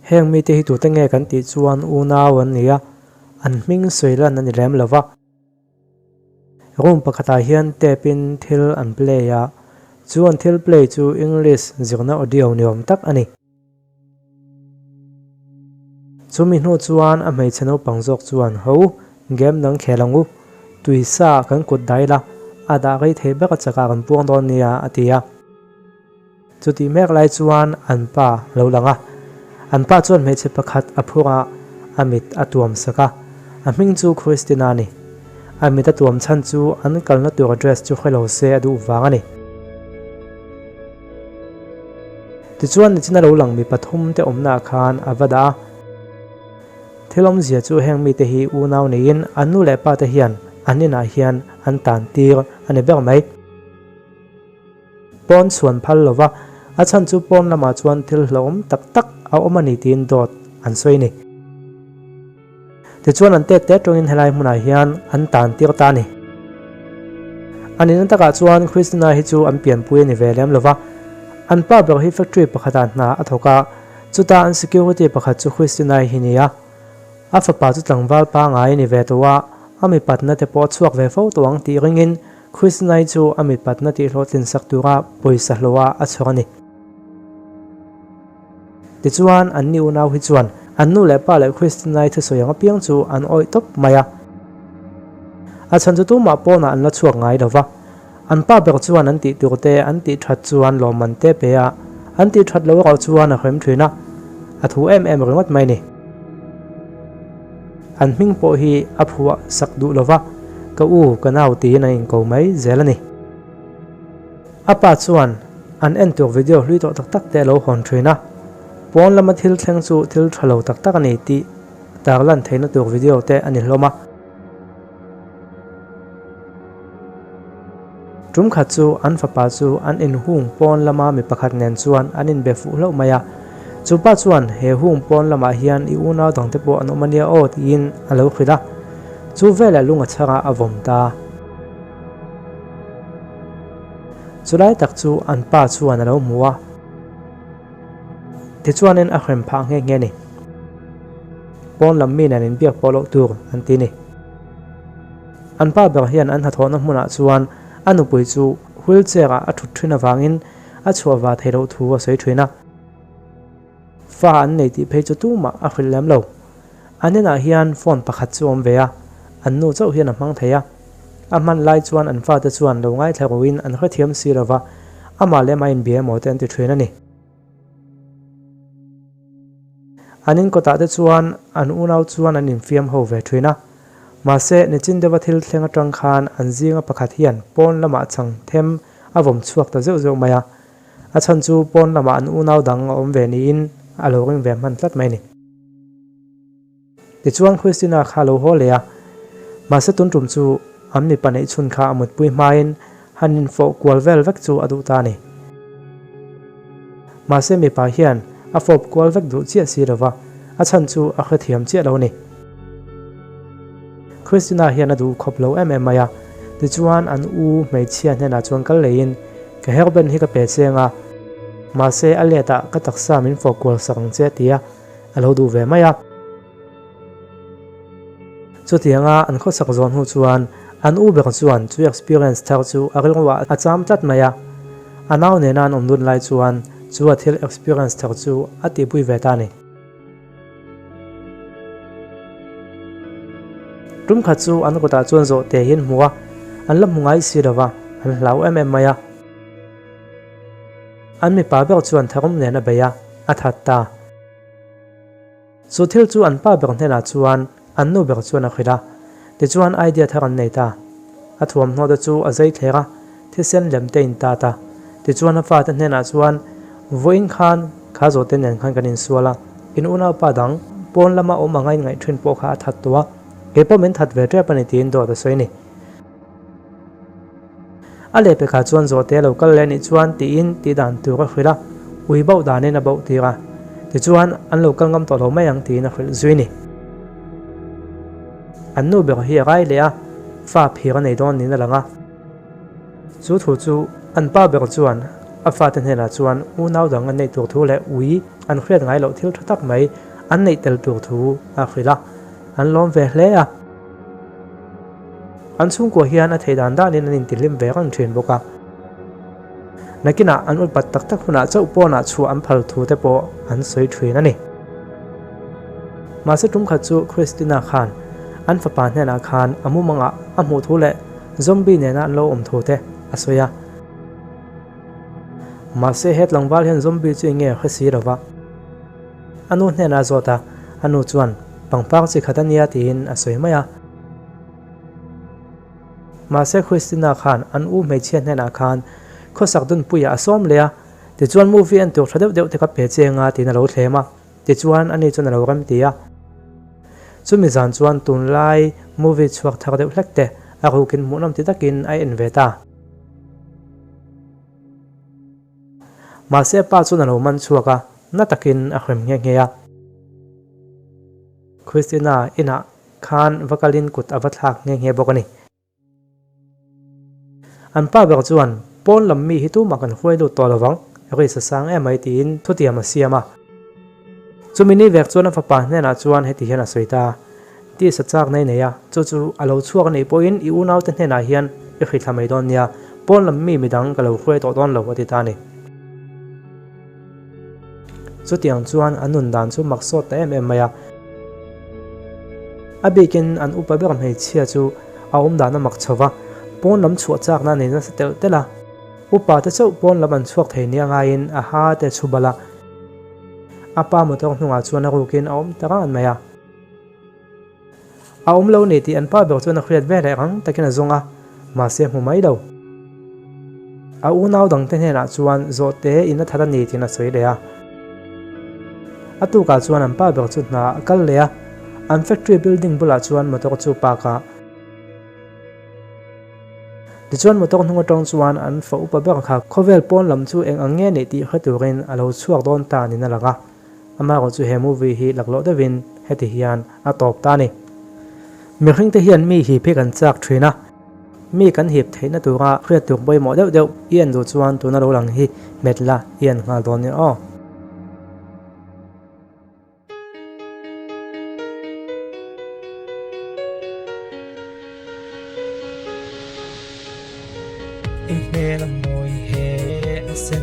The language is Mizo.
Heng mite hi tute nge kan tih chuan unau an ni a, an hming sawi lan a ni lem lo va. Room pakhatah hian tape in thil an play a, chu an thil play chu English zirna audio ni awm tak a ni. Chumi hnu chuan a hmeichhe naupang zawk chuan, Ho, game dang khel ang u, tui sa kan kut dai la, a dah rei thei ber a chakah kan puang dawn nia, a ti a. Chutih mek lai chuan an pa a lo lang a, an pa chuan hmeichhe pakhat a phur a, a mit a tuam sak a, a hming chu Christina a ni. A mit a tuam chhan chu an kalna tur address chu hre lo se a duh vang a ni. Tichuan nichina lo lang mi pathum te awmnaah khan a va dah a. Thil awmzia chu heng mite hi unau neiin an nu leh pa te hian an inah hian an tan tir a ni ber mai. Pawn chhuan phal lo va, a chhan chu pawn lamah chuan thil hlauhawm tak tak a awm a ni tiin dawt an sawi a ni. Tichuan an tet tet tawngin helai hmunah hian an tan tir ta a ni. A nihna takah chuan Christina hi chu an pianpui a ni ve lem lo va, an pa ber hi factory pakhatah hna a thawk a, chuta an security pakhat chu Christina hi ni a. A fapa chu tlangval pangai a ni ve tawh a, a mipatna te pawh a chhuak ve fo tawh ang tih ringin Christina hi chu a mipatna tihhlawhtlin sak tura pawisa hlawha a chhawr a ni. Tichuan, anni unau hi chuan an nu leh pa leh Christina-i thusawi ang apiang chu an awih tawp mai a. A chhan chu tumah pawnah an la chhuak ngai lo va. An pa ber chuan an tih tur te an tih that chuan lawmman te pe a, an tih that lo erawh chuan a hrem thin a. A thu em em ringawt mai ni. An hming pawh hi a phuah sak duh lo va, ka u, ka nau tiin an inko mai zel a ni. A pa chuan an en tur video hlui tawh tak tak te a lo hawn thin a, pawn lama thil thleng chu thil tha lo tak tak a ni tih tarlan theihna tur video te a ni hlawm a. Tum khat chu an fapa chu an inhung pawn lama mi pakhat nen chuan an inbe fuh hlauh mai a, chu pa chuan he hung pawn lamah hian i unau dangte pawh an awm a nia aw tiin a lo hrilh a, chu veleh lung a chhar a, a vawm ta. Chulai tak chu an pa chuan a lo hmu a, tichuanin a hrem phah nghe nghe a ni. Pawn lam mi nen inbiak pawh loh tur an ti a ni. An pa ber hian an hnathawhna hmunah chuan a nupui chu wheelchair ah a thut thin avangin a chhuah va theih loh thu a sawi thin a. Fa an nei tih phei chu tumah a hrilh lem lo. An inah hian phone pakhat chu awm ve a, an nu chauh hian a hmang thei a. A hman lai chuan an fate chuan lo ngaithla ruin an hrethiam si lo va, amah leh amah inbia emaw te an ti thin a ni. An inkawtah te chuan an unau chuan an infiam ho ve thin a. Mahse, nichin deuha thil thleng atang khan an zinga pakhat hian pawn lamah chang them a vawm chhuak ta zeuh zeuh mai a. A chhan chu pawn lamah an unau dang a awm ve niin a lo ring ve hman tlat mai a ni. Tichuan Christina kha a lo haw leh a, mahse tun tum chu an mipa neih chhun kha a mutpui hmain han infawh kual vel vek chu a duh ta a ni. Mahse mipa hian a fawp kual vek duh chiah si lova, a chhan chu a hrethiam chiah lo a ni. Christina hian a duh khawp lo em em mai a, tichuan an u hmeichhia hnenah chuan kal leiin, Ka hairband hi ka pe cheng a, mahse a let ah ka taksa min fawh kual sak ang che tia a lo duh ve mai a. Chutianga an khawsak zawn hnu chuan an u ber chuan chu experience thar chu a rilru ah a cham tlat mai a. A nau nena an awm dun lai chuan chu a thil experience thar chu a tihpui ve ta a ni. Tum khat chu an kutah chuan zawhte hi an hmu a, an la hmu ngai si lo va, an hlau em em mai a. An mipa ber chuan tharum nen a bei a, a that ta. Chu thil chu an pa ber hnenah chuan an nu ber chuan a hrilh a, tichuan idea thar an nei ta. A thuamhnaw te chu a zei thler a, thisen lem te in tat a. Tichuan a fate hnenah chuan, Vawiin khan kha zawhte nen khan kan insual a, in unaupa dang pawn lama awm anga in ngaih thin pawh kha a that tawh a, kei pawh min that ve tep a ni tiin dawt a sawi a ni. A lehpekah chuan zawhte a lo kal leh anih chuan tiin tih dan tur a hrilh a, ui bauh danin a bauh tir a. Tichuan an lo kal ngam tawh lo mai ang tiin a hrilh zui a ni. An nu ber hi a rai leh a, fa phir a nei dawn niin a lang a. Chu thu chu an pa ber chuan A fate hnenah chuan unau dang an neih tur thu leh ui an hriat ngai loh thil tha tak mai an neih tel tur thu a hrilh a, an lawm ve hle a. An chhungkua hian a theih dan danin an intihlim ve reng thin bawk a. Nakinah an upat tak tak hunah chauh pawnah chhuah an phal thu te pawh an sawi thin a ni. Mahse tum khat chu Christina khan an fapa hnenah khan a mumangah a hmuh thu leh zombie nena an lo awm thu te a sawi a. Mahse he tlangval hian zombie chu enge a hre si lova. A nu hnenah a zawt a, a nu chuan pangpar chi khat a nia tiin a sawi mai a. Mahse Christina khan an u hmeichhia hnenah khan khawsak dunpuiah a sawm leh a, tichuan movie en tur tha deuh deuh te ka pe che anga tiin a lo thlem a, tichuan ani chuan a lo rem ti a. Chumi zan chuan tunlai movie chhuak thar deuh hlek te a rukin hmuhnawm ti takin a en ve ta. Mahse a pa chuan a lo man chhuak a, na takin a hrem nghe nghe a. Christina inah khan va kalin kut a va thlak nghe nghe bawk a ni. An pa ber chuan, Pawn lam mi hi tumah kan hruai lut tawh lovang, risk a sang em mai tiin thutiam a siam a. Chumi ni vek chuan a fapa hnenah chuan heti hian a sawi ta, Tisa chak nei nei a, chu chu a lo chhuak a nih pawhin i unaute hnenah hian i hrithla mai dawn nia, pawn lam mi midang ka lo hruai tawh dawn lo a ti ta a ni. Chutiang chuan an nun dan chu mak sawt ta em em mai a. A bikin an upa ber hmeichhia chu a awm dan a mak chho va, pawn lam chhuah chakna a nei nasa telh telh a. Upa te chauh pawn lam an chhuak thei nia ngaiin a ha te chhu bal a. A pa motor hnungah chuan a rukin a awm ta ran mai a. A awm lo ni tih an pa ber chuan a hriat ve leh rang takin a zawng a, mahse hmu mai lo. A unau dangte hnenah chuan zawhte in a that a ni tiin a sawi leh a. A tukah chuan an pa ber chu hna a kal leh a, an factory building bulah chuan motor chu park a. Tichuan motor hnung atang chuan an fa upa ber kha khawvel pawn lam chu eng ang nge nih tih hre turin a lo chhuak dawn ta niin a lang a. Amaherawh chu he movie hi laklawh deuhin heti hian a tawp ta a ni. Mihringte hian mi hip hi kan chak thin a, mi kan hip theihna tura hriat tur pawimawh deuh deuh i en duh chuan tuna lo lang hi hmet la i en nghal dawn nia aw. I hmel a mawi he a sen.